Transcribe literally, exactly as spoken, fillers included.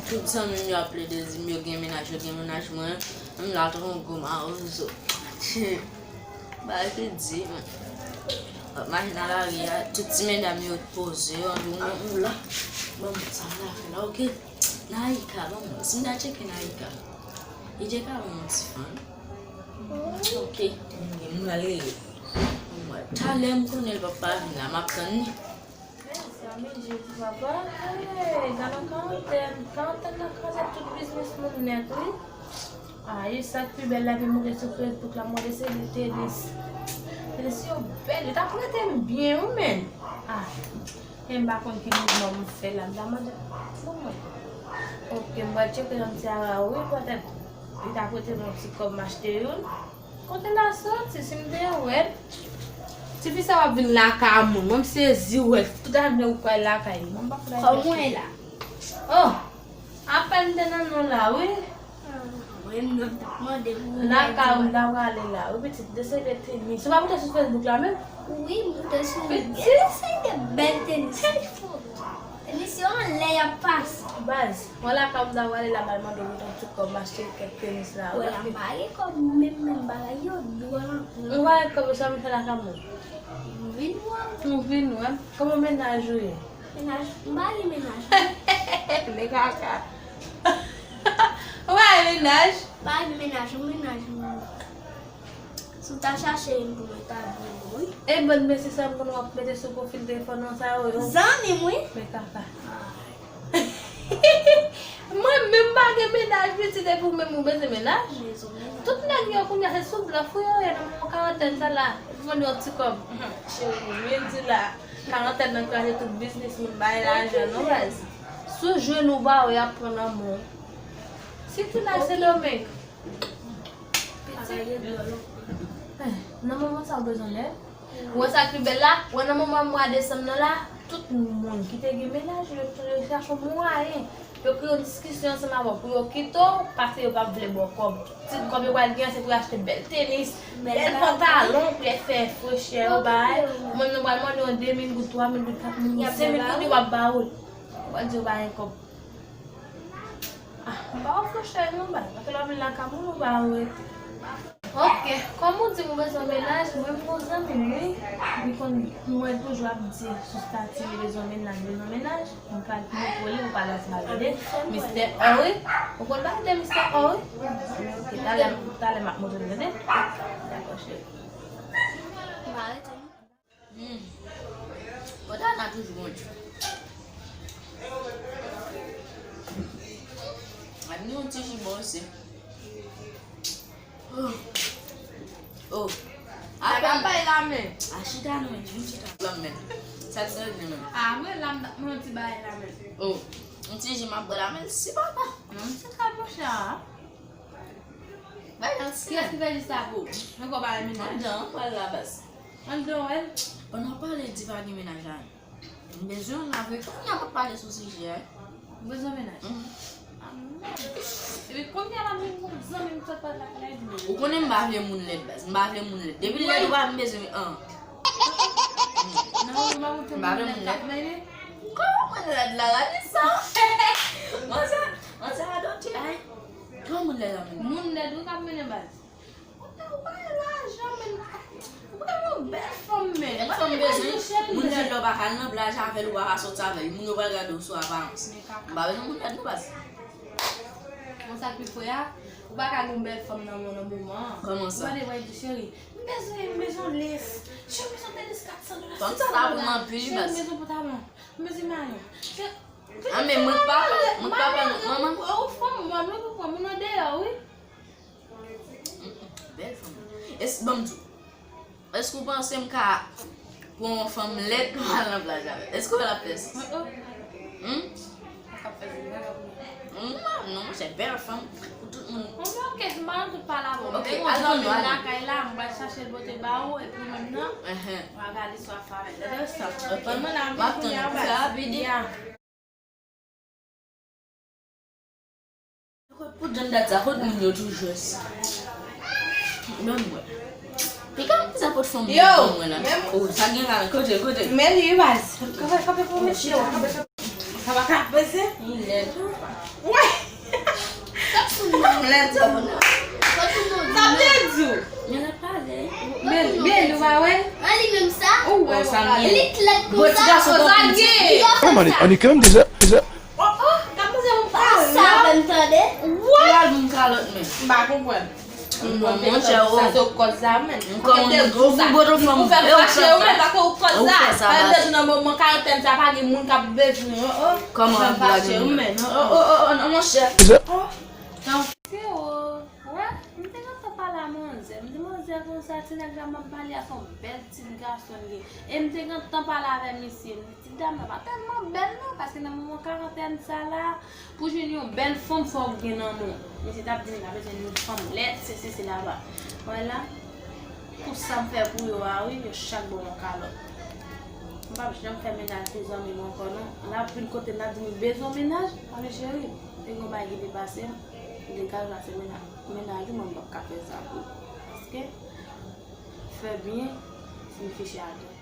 Tout zanmi m yo ap plede di m yo gen mennaj, yo gen mennaj, mwen, m la tankou yon gwo mawozo. Bagay ki di, m ap mache nan lari a, tout ti medam yo poze yo, anvi mwen, m la. Ban m sa m la fè la, oke? Naika, ban m, si m ta tcheke Naika, li te ka ban m yon ti fanm. Oke, m prale rele. Bon, talè m konnen l p ap pa vin la, m ap tann li. Mezanmi, Jezi papa, hey, gade yon karantèn, karantèn nan kraze tout biznis moun nèt, wi. Ah, e sa k pi bèl la, vin monte sou Facebook la, mande se li Tenis. Tenis, yo bèl, yo t ap prete m byen, wi, menn. Ah, e m pa konn ki mouvman m fè la, m ta mande pou mwen. Oke, m pral tcheke yon ti ara, wi, petèt li ta prete m yon ti kòb, m achte youn. Kote l ap soti, si m te wè l? Tifi sa w ap vin lakay moun. Mwen m sezi wè l. Tout ane ou kwè lakay li. Mwen m pa kwè lakay li. Kòman w ye la? Oh! Apèn m te nan non la, wi. Ah, mwen menm, m t ap mande pou ou. Lakay ou m ta prale la, wi, pitit. De se de Tenis. Ou pa moute sou Facebook la menm? Wi, m moute sou li. Pitit. De se de bèl Tenis. Kèl foto. Tenis yo anlè y ap pase. Baz, mwen lakay ou m ta prale la, m al mande w yon ti kòb, m achte kèk tenis la. Wè la, m pa gen kòb menm, menm bagay yo dwòl anpil. Ou pa gen kòb, sa m fè lakay mwen? M vin wè w. M vin wè m. Kòman mennaj ou ye? Mennaj, m pa gen mennaj. Men kaka. Ou pa gen mennaj? M pa gen mennaj, ou mennaj mwen. Si w ta chache youn pou mwen, ta byen bon, wi. E bann mesye sa m konn w ap mete sou pwofil telefòn nan sa yo, yo. Zanmi m, wi. Men kaka. Mwen menm pa gen mennaj, pitit, epi w menm ou bezwen mennaj? Bezwen mennaj. Tout nèg yo kounye a se sou blòf wi yo ye nan moman karantèn sa la. Epi mande yon ti kòb. Cheri, m vin di la, karantèn nan kraze tout biznis moun, bay lajan non baz. Sou jwenn ou ba yo, y ap pran nan men w. Sitou nan Sendomeng. Pitit. Eh, nan moman sa ou bezwen lèd. Ou wè sa k pi bèl la? Ou wè nan moman mwa desanm nan la, tout moun ki te gen mennaj yo, yo chache yon mwayen. Yo kreye yon diskisyon ansanm avè w pou yo kite w, paske yo p ap vle ba w kòb. Ti kòb yo pral gen an, se pou yo achte bèl tenis, bèl pantalon, pou yo fè frechè yo bay. Mwen, nou pral mande yon de mil goud, twa mil goud, kat mil goud, senk mil goud, yo p ap ba ou l. Yo pral di yo pa gen kòb. Ah, m pa ofri w chèz non baz, paske lè w vin lakay moun ou pa rete. Ok, kòm ou di m ou bezwen mennaj, mwen m gon zanmi m wi. Li konn mwen toujou ap di sou stati li bezwen mennaj, bezwen mennaj. M pral montre li pou pa lòt mal tande. Mistè Henry, ou konn pale de Mistè Henry? Ok, talè, talè m ap montre l tande. Dakò cheri. M pa rete non. Hmm. Kòt Ana toujou Bondye. Ap ni yon ti ji bò isi. Oh. Oh. Apa bay la men. A chita non, vin chita. Lan men. Sa ti nan men. Ah, mwen la m t ap pran yon ti bagay la men. Oh. Yon ti ji m ap bwè la men, si papa. Non, m se ka pran chè a. Bay nan si. Kiyès ki fè di sa pou ou? Mwen kò pa renmen nan. Anndan, pral la baz. Anndan wè. Pandan w pale di pa gen mennaj la. M bezwen w la vre. Kounye a m ap pale sou sijè a. Ou bezwen mennaj? Mhm. Ah, non. Epi kounye a la menm yon zanmi m sot pale la kay la di. Ou konnen m pa vle moun lèd baz. M pa vle moun lèd. Depi l lèd ou pa m bezwen an. Non, m pa vle moun lèd k ap mennen. Kòman moun lèd la la di sa? Mwen sa, mwen sa adopte. Kòman moun lèd la menm? Moun lèd wi k ap mennen baz. Ou pa gen lajan, men ou pa gen yon bèl fanm, men. Bèl fanm bezwen, moun di lè w pa ka al nan plaj avè l, ou pa ka soti avè l. Moun yo pral gade w sou aparans. M pa bezwen moun lèd non baz. Konsa ki fè a, ou pa ka gen yon bèl fanm nan nan moman an. Kòman sa? Ou pa te pral di cheri, m bezwen, m bezwen lès. Cheri, m bezwen te lès kat san dola. Fanm sa ta pou m anpil baz. Cheri, m bezwen pantalon. M bezwen mayo. Ah, men mwen pa, mwen pa, manman. Ou fanm, mwen, mwen pou pran moun andeyò, wi. Bèl fanm. Èske, ban m di w, èske w panse m ka pran yon fanm lèd pou al nan plaj avè l? Èske w wè l ap fè sans? Hmm? Non, non, monchè, bèl fanm pou tout moun. Ok, m pa nan tout pale avè w. Ok, al nan lakay la, m pral chache l pote ba ou, epi menm nan, m a gade sou afè avè l. Lè sa, ok. M ap tann ou. Sa rapid. Kot pou jan dat sa, kot moun yo toujou ès? Menm mwen. Piga moun sa pot fanm yo, mwen la. Oh, sa gen la, kote, kote. Men li baz. Kanpe, kanpe pou mesye, kanpe, kanpe. Sa pa ka pase. Li lèd. Sa te di w. Men l ap pale. Men, men, nou pa wè? An li menm sa? Ou wè, ou pa wè. Li klèk konsa. Ozage! Mwen, an li kanmenm deja, deja. Oh, oh, gad manzè moun pale. Sa fè m tande. What? Gad moun kalòt men. M pa konprann. Non, monchè, oh. Sa se ou k kòz sa, men. M kòmanse gwo gwo boto fanm. Ou fè m fache, ou men, paske ou k kòz sa. Sa vle di nan moman karantèn sa, pa gen moun k ap bezwen, oh, oh. Kòman ou fache, ou men, oh, oh, oh, non, monchè. Freo, wè, m te gentan pale a manzè. M di manzè konsa, ti nèg la m ap pale a se yon bèl ti gason li ye. E m te gentan pale avè misye. M di ti dam nan pa tèlman bèl non, paske nan moman karantèn sa la, pou jwenn yon bèl fanm fò w gen nan men w. Misye t ap di m la bezwen yon fanm lèd, sesi sela. Wè la, pou sa m fè pou yo a wi, yo chak ban m yon kalòt. M p ap janm fè mennaj pou zanmi m ankò non. L ap vin kote m, l ap di m li bezwen yon mennaj. Mande cheri, te gen yon bagay ki te pase m. Li degaj la se mennaj ou, mwen m p ap ka fè sa pou ou. Paske fè byen siyifi chagren.